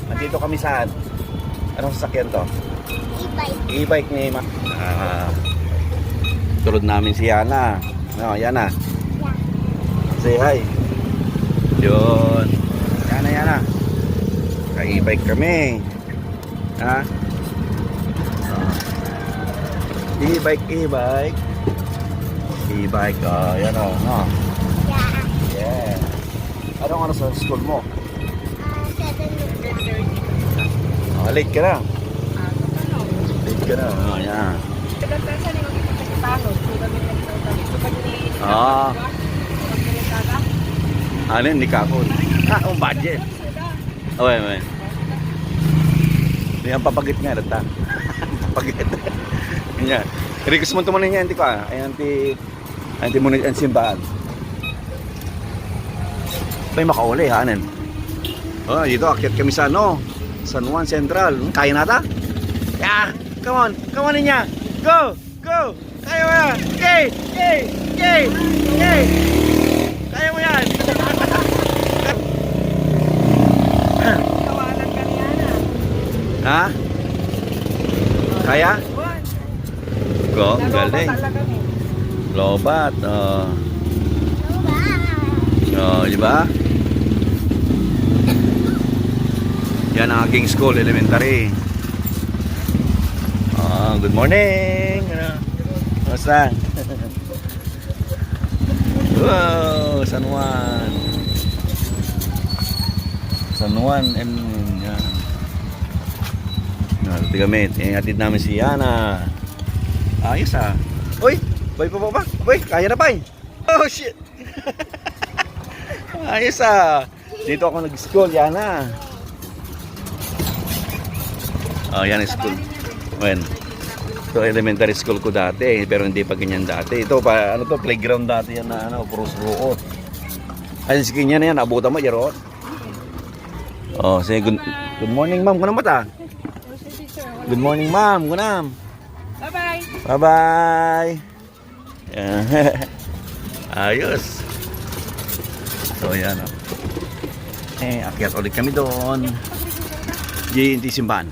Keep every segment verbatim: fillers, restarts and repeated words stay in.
Nandito kami saan? Anong sasakyan to? E-bike. E-bike ni Ma-, ah, tulad namin si Yana. No, Yana. Say hi. Yun. Yana, Yana. Ka-e-bike kami. Ha? Ah. E-bike, e-bike. E-bike, ah, yan o, no? Yeah. Yeah. Anong oras ang school mo? Ah, seven o'clock. Ah, late ka na. Late ka na. Oh, yan. Ah. Ano yun? Di ka ako. Ah, ang budget. Away, away. Di ang papagit nga, data. Papagit. Yan. Request mo tumanin niya, anti ko, ah. Ay, anti, anti mo ni, ang simbahan. May makauli, ha, anan? Oh, dito, akyat kami sa, ano, San Juan Central. Hmm, kaya nata? Yeah! Come on! Come on, Ninya! Go! Go! Kaya mo yan! Okay! Okay! Okay! Okay! Kaya mo yan! Kawalan ka niya na. Ha? Kaya? Buwan. Go, ang galing. Lobat talaga ni. Lobat, oh. Oh, di ba? Yan ang aking school, elementary. Ah, good morning. Ano? Kumusta? Wow, San Juan. San Juan, em, yan. Ah, dito kami. Eh, hatid namin si Yana. Ayos, ah. Uy, bay pa ba? Uy, kaya na, bay. Oh, shit. Ayos, ah. Dito ako nag-school, Yana. Oh, yan ang school. When? Ito, elementary school ko dati, pero hindi pa ganyan dati. Ito pa, ano to, playground dati yan na, ano, puro ruot. Ay, sige, yan, yan, abutan mo, Jerot. Oh, sige, good, good morning, ma'am. Kunam mata? Good morning, ma'am. Kunam. Bye-bye. Bye-bye. Ayan. Ayos. So, yan, oh. Eh, akyat ulit kami doon. Di, hindi simbahan.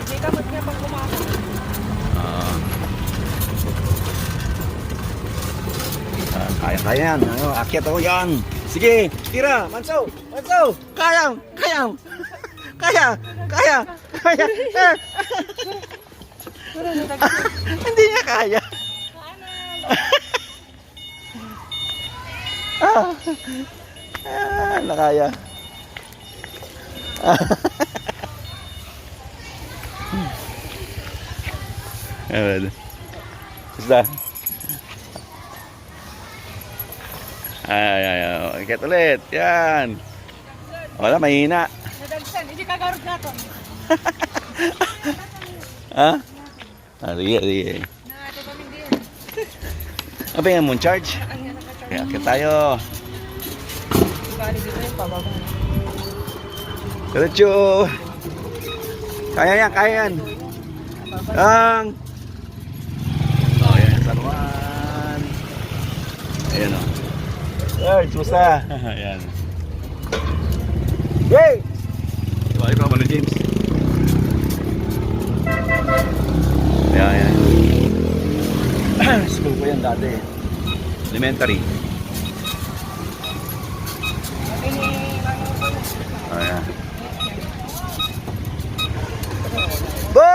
Hindi ka mat nga pang kumakas. Ah. Ah, kaya, kaya yan. Ano, akyat ako yan. Sige, tira, Manso, Manso. Kayang, kayang. Kaya, kaya, kaya. Eh. Hindi niya kaya. Ah. Ah, nakaya. Ah. Ayan. Basta. Ay, ay, ay. Ikat ulit. Yan. Wala, mahina. Nadagsan. Hindi ka garod natin. Ha? Ah, sige, sige. Nangati kami din. Apa yan mo, charge? Ang yan ang charge. Kaya, kaya tayo. Bali dito yung pababa. Diretso. Kaya yan, kaya yan. Ang. Oh, yan, San Juan. Ayan, oh. Ay, susa. Ayan. Yay! Diba, ikaw, Mano James? Ayan, ayan. School ko yan dati. Elementary. Ayan. Ba!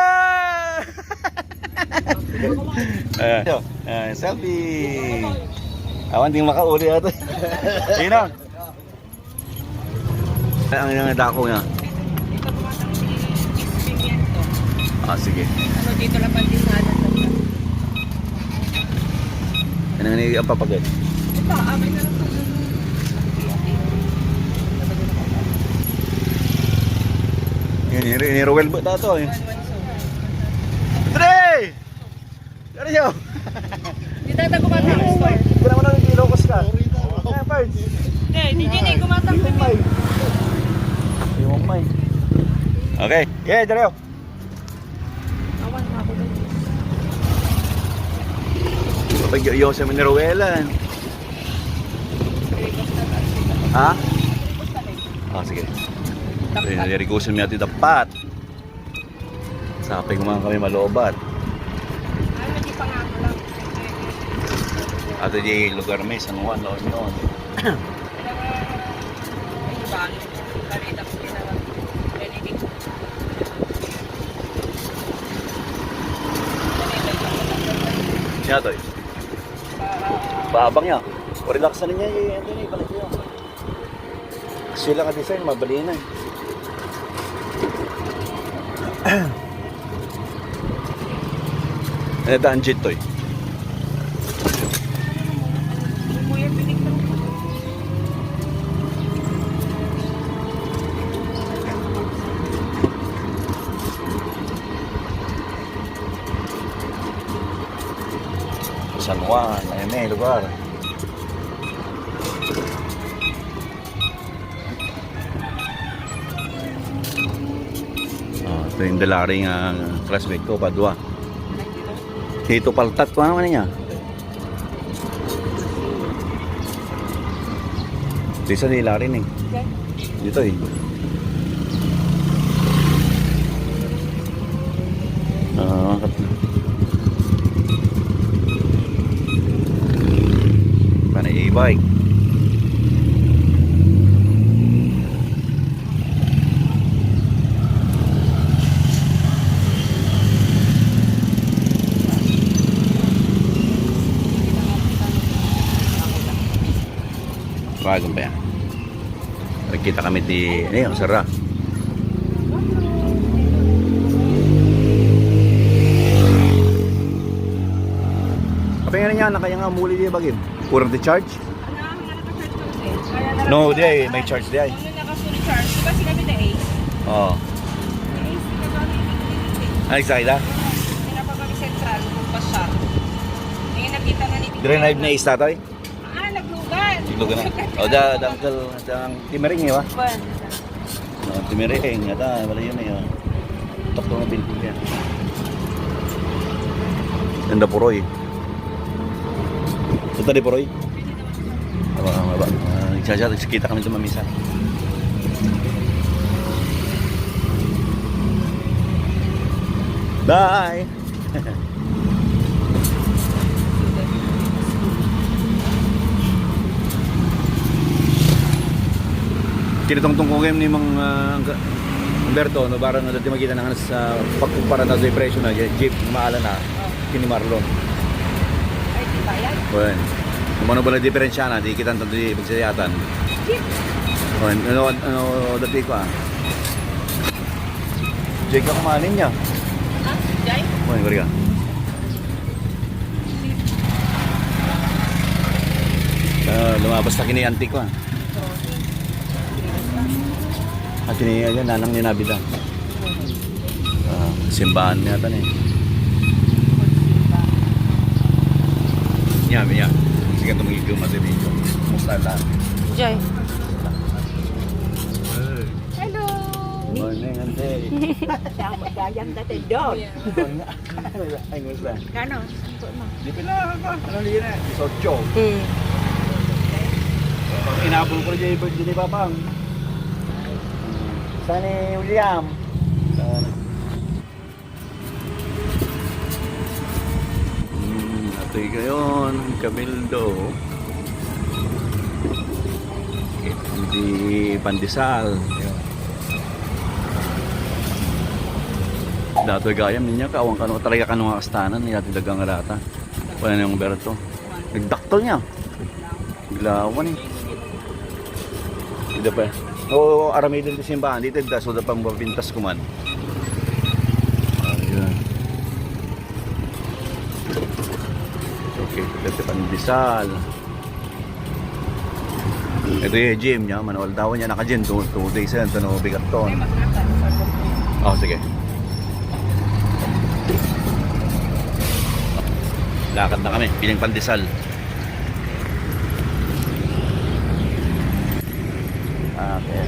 Ayan. Ayan, selfie. Awan ding makauli ata. Sino? Ay, ang, ang dako niya. Dito po ang si Miss Pimiento. Ah, sige. Ano, dito lang pang disada sa. Ano nga ang papagay? Ito, abay na lang po. Yun, ni, ni Roel ba tato eh? One, one, so. Dre! Ano yun? Di tayo kumata. Hindi naman ang Ilocos ka. Eh, Pards. Hindi, hindi, hindi, kumata. Yung may. Yung may. Okay. Yeah, Dario. Awan, ako din. Kapag yoyosa mo ni Rowela. Ha? Oh, sige. Ay, narikusan mi ati dapat. Sapay ko man kami malubat. Ato di lugar mi, San Juan, La Union. Siya to eh. Paabang niya. Relax na niya eh. Ano niya, ibalik niya. Sila nga design, mabali na. Ano ta ang jet to eh? San Juan, ay may lugar. Ah, ito yung dalari nga classmate ko, padua. Dito paltat ko naman niya. Dito sa nila rin eh. Dito eh. Ah, panay e-bike. Bagong pa yan. Nagkita kami di, ano yun, Sara. Apa nga niya, nakaya nga muli di bagim. Kurang di charge? No, di ay, may charge di ay. Ano na ka full charge? Di ba sinabi na Ace? Oo. Ace, di ka ba may bibili? Ay, sa ila? Pinapagawi central, kung pa siya. Ngayon nakita na ni Dre na Ace, tatay? Ah, naglugan. Naglugan na. O, da, da, uncle, da, ang timiring, di ba? Kuan. O, timiring, ada, wala yun eh, o. Tok na bilbil yan. Ang da puroy. Ito di puroy? Aba, aba. Ah, isa-isa, kita kami tumamisa. Bye! Kinitongtong ko ngayon ni Mang, ah, Umberto, no, para nga dati makita na nga sa pagkumpara na sa presyo na, yung jeep, maala na, kini Marlon. Ay, di ba yan? Well, kung ano ba na diferensya na, di kita na di magsayatan. Jeep. Well, ano, ano, dati ko, ah. Jay ka kumanin niya. Ha? Jay? Kumain ka rin ka. Ah, lumabas na kini auntie ko, ah. At kini, ayun, nanang ni Nabida. Ah, simbahan niya ata ni. Yan, yan. Sige, tumigil mo sa video. Kumusta lahat? Jay. Hello. Morning, ante. Tama, gayam na tayo doon. Ay, kumusta? Kano? Di pila ka? Ano liyan na? Isotso. Hmm. Inabol ko rin yung birthday ni Papang. Saan ni William? Saan? Hmm, atoy kayon, Cabildo. Hindi pandesal. Datoy gayam niya, kawang kano talaga kano nga kastanan, niya ti dagang rata. Wala na yung Berto. Nagdakkel niya. Biglawan eh. Ida pa. Oo, aramiden ti simbahan. Dito, da, so, da pang mapintas kuman. Ayun. Okay, ito pandesal. Ito yung gym niya, manual daw niya, naka-gym, two, two days yan, ito no, bigat to. Oh, sige. Lakad na kami, piling pandesal. Ah, okay.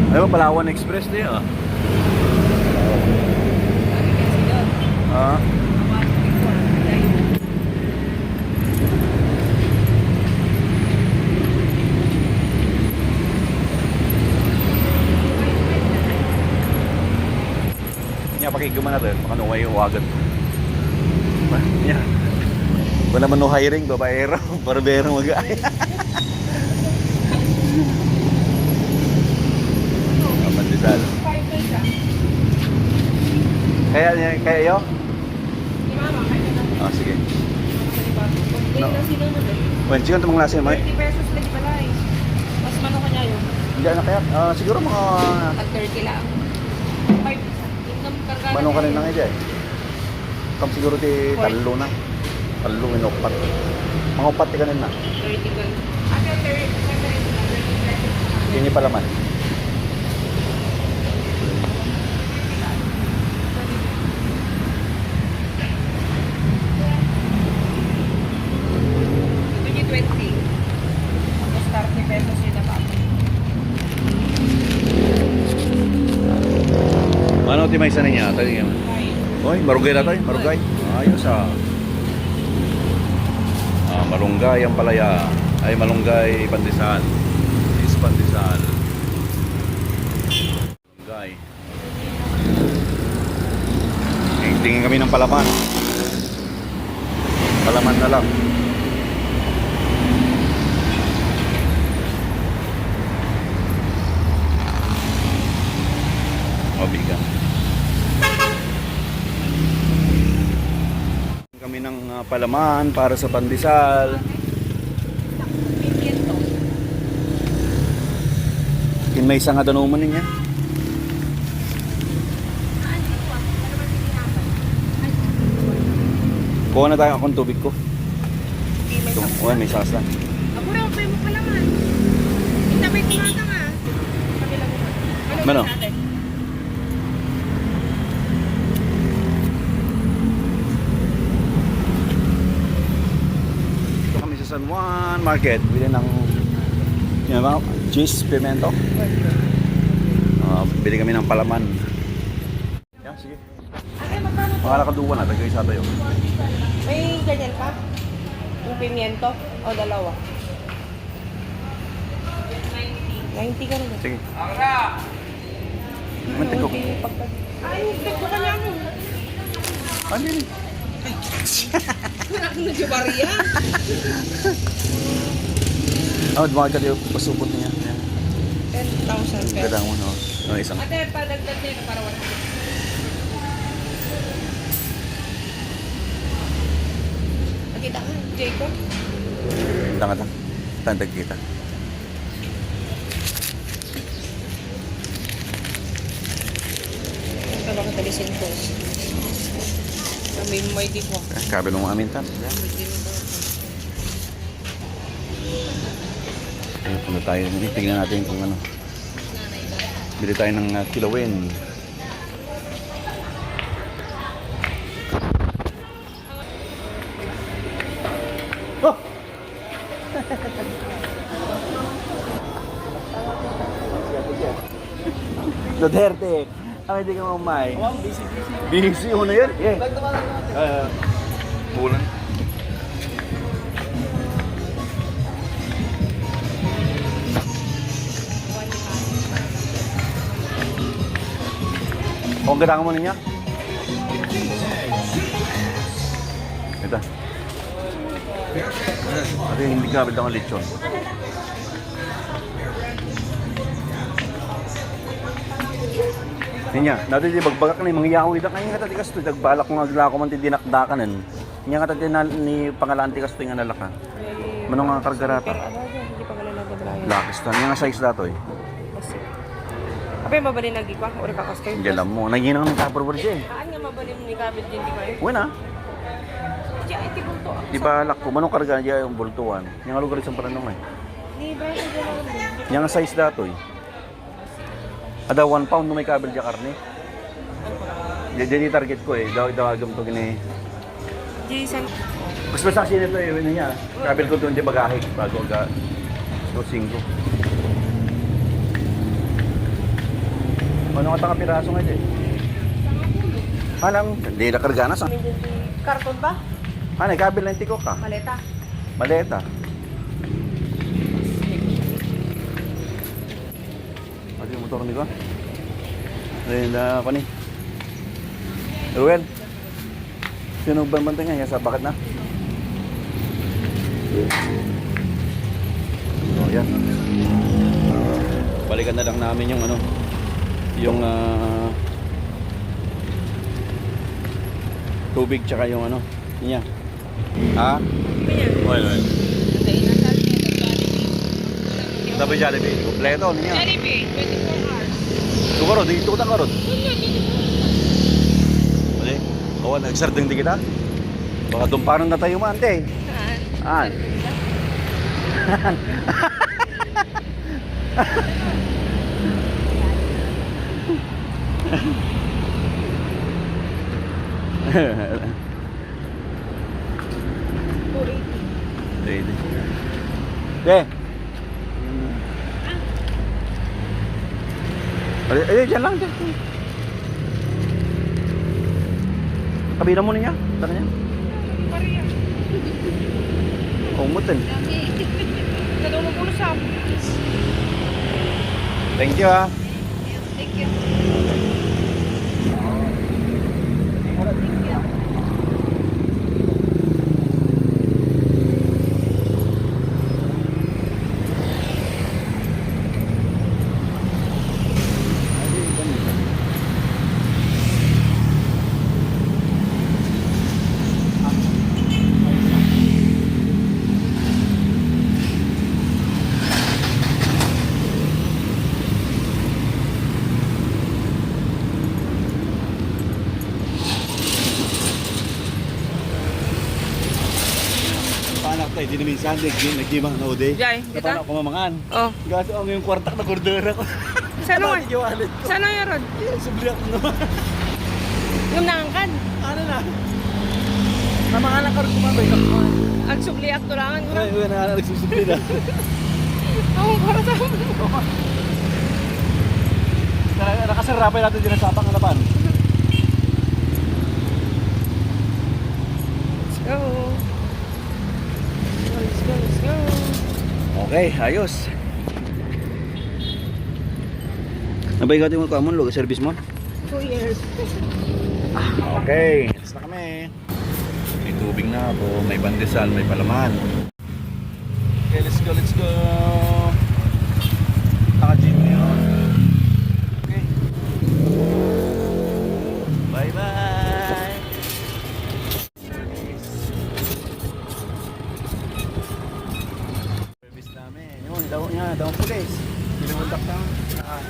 Ano ba, Palawan Express niya, ah? Ah. Nya, pakiguma na rin. Makano kayo wagat. Nya. Wala man no hiring, babaero. Barbero mag-, ah, pandesal. Kaya niya, kaya yo? Ah, sige. No. Wen, sige, itong mga lasa, may. Thirty pesos lagi pala eh. Mas mano ka niya yun. Hindi, ano kaya? Ah, siguro mga Tag thirty lang. Five. Mano ka rin lang, eh, di ay. Kam siguro ti tallo na. Tallo, wenno upat. Mga upat ti kanin na. Thirty ka. Ate, thirty, thirty, thirty. Ini palaman. Twenty twenty. Tapos thirty pesos yung nababa. Ano ti maysa niya? Tayo yan. Oy, marunggay na tayo, marunggay. Ayos, ah. Ah, malunggay ang palaya. Ay, malunggay, pandesal. Is pandesal. Malunggay. Tingin kami ng palaman. Palaman na lang. O, bigas. Kami ng, ah, palaman para sa pandesal. Kin may sanga danuman niya. Kuha na tayo akong tubig ko. Ito, oh, may sasa. Ako raw, pwede mo palaman. Itabay ko mata nga. Ano? Ito kami sa San Juan Market. Bili ng, yun, mga cheese, pimento. Ah, bili kami ng palaman. Yan, sige. Mga nakaduwa na, tagay sa tayo. May ganyan pa? Yung pimiento? O, dalawa. Ninety ka naman. Sige. Mantik ko. Ay, gusto ka niya mo. Ano yun? Wala akong nagbabarya. Ah, dumagat yung pasubot niya. Yan. Ten thousand pesos. Ganda mo, no? No, isang. Ate, padagdag niya para one hundred. Nakita ka, Jacob? Tanga, tanga. Tandagkita. Ito baka talisin ko. Kami mo may di ko. Ah, kabi nung amin tan. Ayun, punta tayo. Tingnan natin kung ano. Bili tayo ng, ah, kilawin. Oh! Duterte. Ay, hindi ka mamay. Busy, busy. Busy, una yun. Yeah. Ah, bulan. Kung ganda mo niya? Ito. Ate, hindi ka bitaw ang lechon. Niya, dati di bagbagak na yung mga yaong ida. Kaya nga tati kasto, nagbalak nga aglako man ti dinakdakan, eh. Niya nga tati na, ni pangalaan ti kasto nga nalaka. Mano nga kargarata? Pero ano, hindi pa wala nagbabalaya. Lakis to. Niya nga size datoy. Basta. Abay, mabalin lagi ko, ah. Uri ka kasto. Hindi alam mo. Nanginang ng Tupperware siya, eh. Haan nga mabalin ni Kabil din, di ba, eh? Wala. Diya, iti bulto, ah. Di ba, lako, mano karga diya yung bultuan? Yung lugar sa Paranong, eh. Ni Brian, di ba? Yung size datoy. Ada one pound no may kabil diya karne. Di, di, di target ko, eh. Daw, daw agam to gini. Jason. Mas basta kasi nito, eh, ano niya. Kabil ko doon di bagahe bago aga dos singko. Ano nga tanga piraso nga, eh? Manang, di na kargana sa. Karton ba? Ano, ikabil na yung tikok ka? Maleta. Maleta. Ano yung motor ni ko? Ayun na ako ni. Ruel. Sino ba man tayo nga? Sa bakit na? Oh, yan. Balikan na lang namin yung ano, yung, ah, tubig tsaka yung ano, niya. Ha? Well, well. Sabi Jollibee, kompleto niya. Jollibee, twenty-four hours. Siguro, dito ka karon. Wala, twenty-four hours. Wala. Awan, nagsarding di kita. Baka dumpanan na tayo man, te. Saan? Saan? Two eighty. Ready. Te. Ay, ay, dyan lang, dyan. Kabila mo niya. Tara niya. Maria. Umutin. Dami. Nadungog ulo sa. Thank you, ah. Thank you. Panak tayo, di na minsan, nag-, nagdimang na udi. Jay, kita? Panak kumamangan. Oh. Gaso ang yung kwartak na kordera ko. Saan nga? Pati yung wallet ko. Saan nga, Rod? Eh, subli ako naman. Yung nangangkan? Ano na? Namanganak ka rin kumabay. Agsubli, aktulangan ko na. Ay, wala na, nagsusubli na. Ang para sa amin. Tara, nakasarapay natin din ang sapang alapan. Let's go. Let's go, let's go, let's go. Okay, ayos. Ano ba ikaw yung kuha mo? Lugar service mo? Two years. Ah, okay. Alis na kami. May tubig na ako, may pandesal, may palaman. Okay, let's go, let's go. Naka-gym na yun. Okay. Bye-bye. Service namin. Yun, daw niya, daw pulis. Pinuluntak na. Ah.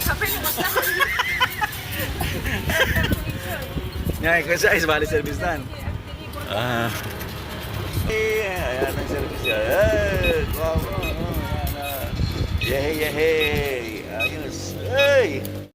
Sabi mo sa Nga, ikaw sa is bali service tan. Ah. Eh, ayan ang service niya. Eh, wow, wow, wow, ayan, ah. Yehey, yehey. Ayos. Hey!